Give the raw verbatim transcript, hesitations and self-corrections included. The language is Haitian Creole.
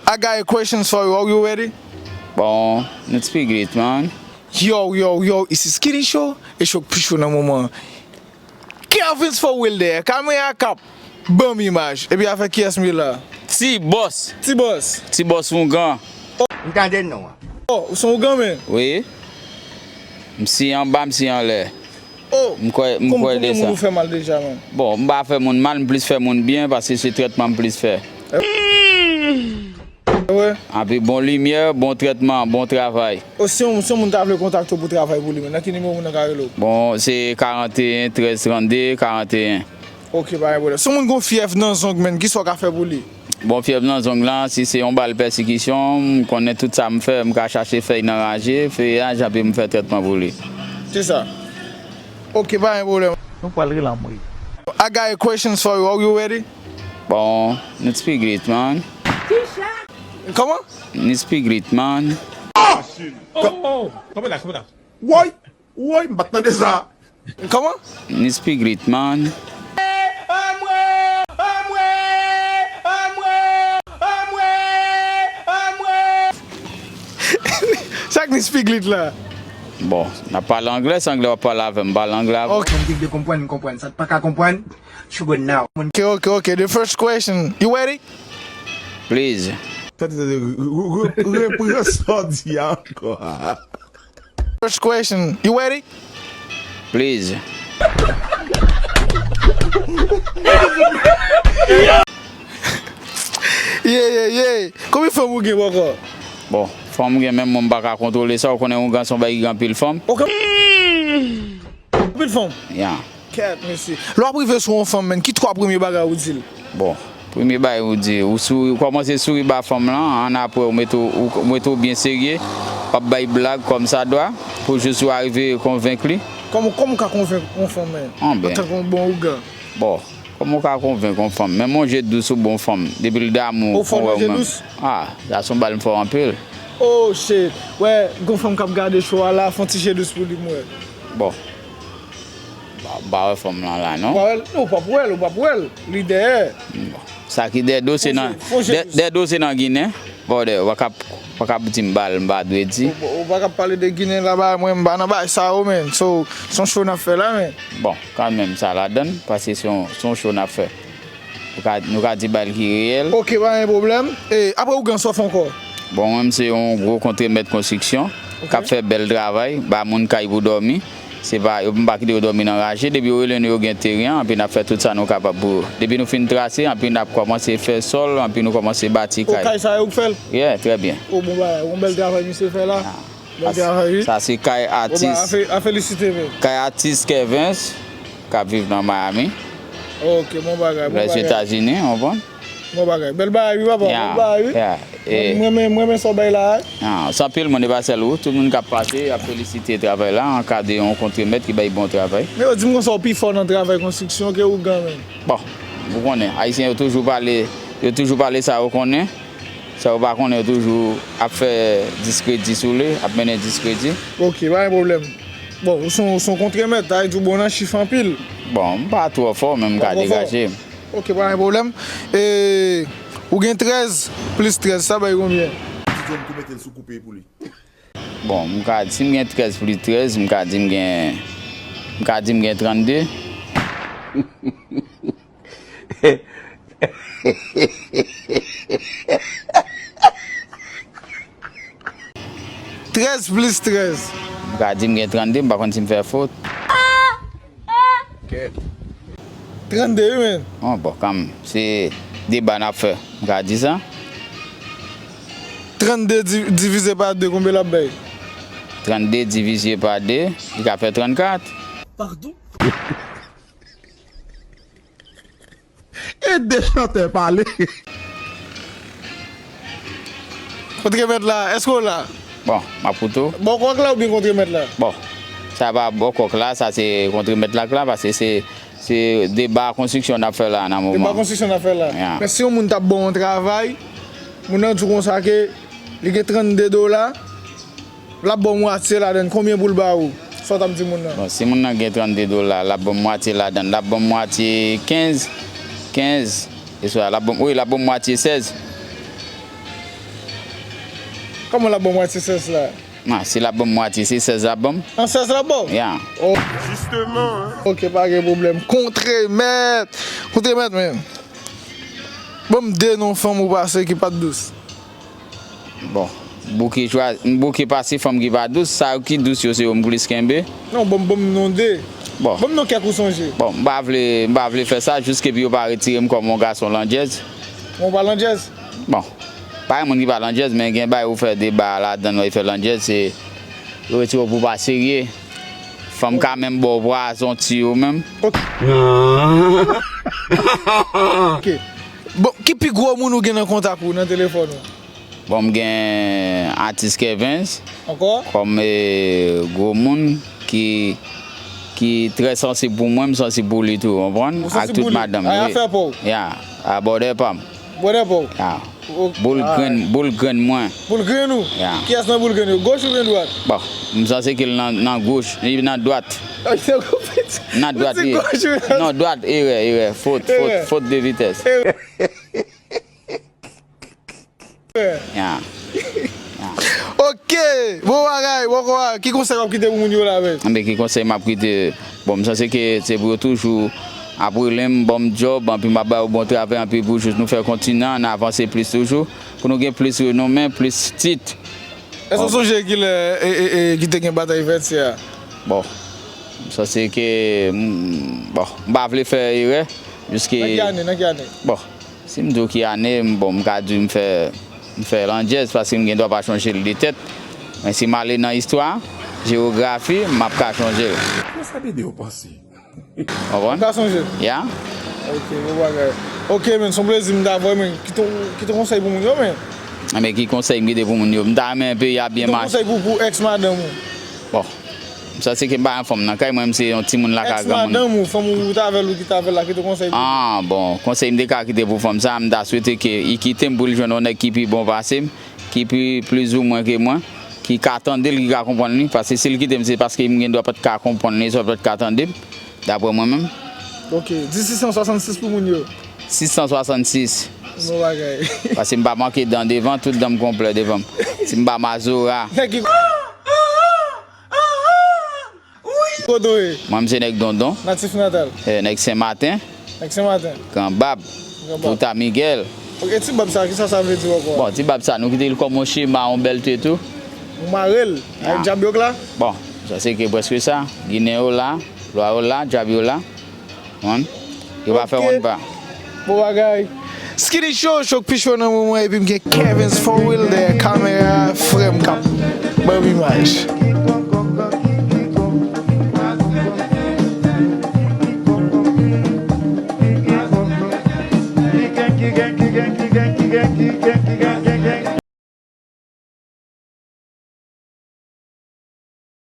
I got a questions for you. Are you ready? Bon, nou speak it, man. Yo, yo, yo, isi Skinny Show, e cho k pi cho nan moman an. Kelvins for Wilder, kamera k ap ban m imaj. Epi avèk kiyès m ye la? Ti bòs, Ti bòs. ti bòs ougan. M tande non an. Oh, ou se yon ougan, men? Wi. M si anba, m si anlè. Oh, M kwè, m konm- kwè de konbyen sa. Moun ou fè mal deja, man? Bon, m pa fè moun mal, m plis fè moun byen, paske se trètman m plis fè. Wè. Anpi bon limyè, bon trètman, bon travay. O, si yon, si yon moun ta vle kontakte w pou travay pou li, men nan ki nimewo moun nan ka rele w? Bon, se karanteyen trèz trannde karanteyen. Ok, pa gen pwoblèm. Si yon moun gon fyèv nan zong, men, kisa w ka fè pou li? Bon, fyèv nan zong lan, si se yon bal pèsikisyon, m konnen tout sa m fè, m ka chache fèy nan raje, feyaj, anpi m fè trètman pou li. Se sa. Ok, pa gen pwoblèm. Nou pral rele anmwey. I got a questions for you. Are you ready? Bon, nou speak it, man. Kòman? Nou speak it, man. Oh, oh, oh. Kanpe la, kanpe la. Woy, woy, m pa t tande sa. Kòman? Nou speak it, man. Sa k ni spiglit la? Bon, n ap pale anglè, se anglè w ap pale avè m, m pale anglè avè w. Ok. Moun ki vle konprann, konprann. Sa t pa ka konprann, you go now. Ok, ok, ok. The first question. You ready? Please. Tande, tande, re- re- re- repran sa w di a ankò. First question. You ready? Please. Yeah, yeah, yeah. Konbyen fanm ou gen poko? Bon, fanm gen menm mwen m pa ka kontwole sa, ou konnen ougan se yon bagay ki gen anpil fanm. Ok. Anpil fanm. Ya. Kèt, mesye. Lè w ap rive sou yon fanm, men, ki twa premye bagay ou di l? Bon, premye bagay ou di, ou souri, ou kòmanse souri ba fanm lan, annapre ou mete w, ou mete w byen serye, w ap bay blag kòmsadwa, pou jis ou arive konvenk li. Kòman, kòman w ka konvenk yon fanm, men? Anben. Antanke yon bon ougan. Bon, kòman ou ka konvenk yon fanm? Menm yon je dous ou bon fanm, depi l damou Ou fò ou wè nan ou je menm. Dous? Ah, sa se yon bal m fò anpil. Oh shit. Wè, gon fanm k ap gade show a la, fè yon ti je dous pou li, m wè. Bon. M pa- m pa wè fanm lan la, non. Ou pa wè l? Non, ou p ap wè l, ou p ap wè l. Li dèyè. Bon. Sa ki dèdo se nan Fon je- fon je- dè- dèdo se nan Ginen. Bòdè, w pa kap w pa kap di m bal, m pa dwe di. Ou, ou pa ka pale de Ginen la ba mwen, m pa nan bagay sa yo, men. So, se yon show n ap fè la, men. Bon, kanmenm sa ladann, paske se yon, se yon show n ap fè. Nou ka, nou ka di bal ki reyèl. Ok, pa gen pwoblèm. E, apre ougan sa w fè ankò? Bon, mwen, m se yon gwo kontremèt konstriksyon k ap fè bèl travay, ba moun kay pou dòmi. Se pa, yo, m pa kite yo dòmi nan raje. Depi yo rele nou, yo gen teren an, anpi n ap fè tout sa nou kapab pou yo. Depi nou fin trase, anpi n ap kòmanse fè sòl, anpi nou kòmanse bati O, kay. Kay sa yo k fè l? Yeah, trè byen. O, bon bagay, yon bèl travay misye fè la. Bèl travay, wi. Sa se kay Bon bagay, a atis, fe- a felisite, men. kay atis Kervens, k ap viv nan Miami. Ok, bon bagay, bon bagay. Lèzetazini, w konprann? Bon bagay. Bèl bagay, wi, papa. Ya, Bèl bagay, wi. Ya, e- Mwen, mwen, mwen, mwen, sa w bay la, wi. Ah, se anpil moun, e pa sèl ou. Tout moun k ap pase, y ap felisite travay la, an ka de yon kontremèt ki bay bon travay. Men yo di m konsa w pi fò nan travay konstriksyon ke ougan, men. Bon, ou konnen, Ayisyen yo toujou pale, yo toujou pale sa yo konnen. Sa yo pa konnen, yo toujou ap fè diskredi sou li, ap mennen diskredi. Ok, pa gen pwoblèm. Bon, ou se yon, ou se yon kontremèt, sa vle di w bon nan chif anpil. Bon, m pa twò fò, men m ka Twò fò. Degaje m. Ok, pa gen pwoblèm. E, ou gen trèz plis trèz, sa bay konbyen? Ti John tou mete l sou koupe pou li. Bon, m ka, si m gen trèz plis trèz, m ka di m gen, m ka di m gen trannde. Trèz plis trèz. M ka di m gen trannde, m pa konn si m fè fot. Trannde, wi, men. Bon, bon, kanmenm, se deba n ap fè. M ka di sa. Trannde di- divize pa de, konbyen l ap bay? Trannde divize pa de, li ka fè trannkat. Padon? E de chantè pale. Kontremèt la, èske w la? Bon, m ap koute w. Bòkòk la oubyen kontremèt la? Bon, sa pa bòkòk la, sa se kontremèt la k la, paske se, se deba konstriksyon n ap fè la nan moman. Deba konstriksyon n ap fè la. Ya. Men si yon moun t ap ba w yon travay, moun nan di w konsa ke li gen trannde dola, l ap ba w mwatye ladann, konbyen pou l ba ou? Sa w t ap di moun nan? Bon, si moun nan gen trannde dola, l ap ban m mwatye ladann, l ap ban m mwatye kenz, kenz, e swa, l ap ban m, wi, l ap ban m mwatye sèz. Kòman l ap ban m mwatye sèz la? Ah, si l ap ban m mwatye, se sèz l ap ban m. An sèz l ap ba w? Ya. Oh. Justement, hein. Ok, pa gen pwoblèm. Kontremèt! Kontremèt, men. Ban m de non fanm ou pase ki pa t dous. Bon, bouke chwa, m bouke pase fanm ki pa dous, sa yo ki dous yo se yo m plis kenbe. Non, ban m, ban m non de. Bon. Ban m non kèk ou sonje. Bon, m pa vle, m pa vle fè sa, jis epi yo pa retire m kòm yon gason landjèz. Bon, pa landjèz. Bon, pa gen moun ki pa landjèz, men gen bagay ou fè deba ladan l, wè fè landjèz, se yo retire w pou pa serye. Fanm ka menm ba w pwazon ti yo menm. Ok. Ok. Bon, ki pi gwo moun ou gen nan kontak ou nan telefòn ou? Bon, m gen atis Kevens Ankò? kòm eh, gwo moun ki, ki trè sansib pou mwen, m sansib pou li tou, konprann? Ou sansib pou li? Ak tout madanm. A, afè pa w? Ya, a bòdè pa m. Bòdè pa w? Ya. Ok. Boul grenn, boul grenn mwen. Boul grenn ou? Ya. Kiyès nan boul grenn yo? Goch oubyen dwat? Bon, m sanse ke l nan, nan goch, li nan dwat. Ou se konpèt. Nan dwat, Ou se li. Goch ou nan Non, dwat, erè, erè. Fot, Erè. fot, fot de vitès. Ya. Ok, bon bagay, bon kòman, ki konsèy w ap kite pou moun yo la, men? Anben, ki konsèy m ap kite? Bon, m sanse ke se pou yo toujou ap rele m, ban m djòb, anpi m ap ba yo bon travay, anpi pou jis nou fè kontinyan, n avanse plis toujou, pou nou gen plis renome, plis tit. Èske w sonje kilè e, e, e, ki te gen batay Vètyè a? Bon, m sanse ke, m, bon, m pa vle fè erè, jiske, Nan ki ane, nan ki ane? Bon, si m di w ki ane, m, bon, m ka di w m fè, m fè landjèz, paske m gen dwa pa chonje l de tèt. Men si m ale nan istwa, jewografi, m ap ka chonje l. Kòman sa B D yo panse? Konprann? Ka sonje? Ya? Ok, bon bagay. Ok, men, se yon plezi m ta vre, men. Kite, kite konsèy pou moun yo, men. Men ki konsèy m kite pou moun yo? M ta renmen peyi a byen Kite mache. Konsèy pou, pou ex madanm ou. Bon, m sanse ke m pa gen fanm nan kay, mwen, m se yon timoun lakay Ex granmoun. Madanm ou, fanm ou te avè l ou ki te avè l la, kite konsèy pou. Ah, bon, konsèy m te ka kite pou fanm sa, m ta swete ke li kite m pou l jwenn yon nèg ki pi bon pase m, ki pi plizoumwen ke mwen, ki ka tande l, ki ka konprann li, paske si l kite m, se paske m gen dwa pa t ka konprann li, swa pa t ka tande m, daprè mwen menm. Ok, di sis san swasannsis pou moun yo. Sis san swasannsis. Bon bagay. Paske m pa manke dan devan, tout dan m konplè devan m. Si m pa mazora. Nèg ki Kote w ye? Mwen, m se nèg Dondon, Natif natal. eh, nèg Senmaten, Nèg Senmaten. Gran Bab, Gran Bab. Pouta Miguel. Ok, ti bab sa, kisa sa vle di ankò? Bon, ti bab sa, nou kite l kòm yon chema, yon bèlte tou. Ou mare l avèk dyabyòk la? Bon, sa se ke prèske sa. Ginen yo la, lwa yo la, djab yo la. Konprann? Yo pa fè Ok. wonn pa. Bon bagay. Skinny Show, Show k pi cho nan moman, epi m gen Kevens Four Wheel dèyè kamera, frè m k ap ban m imaj.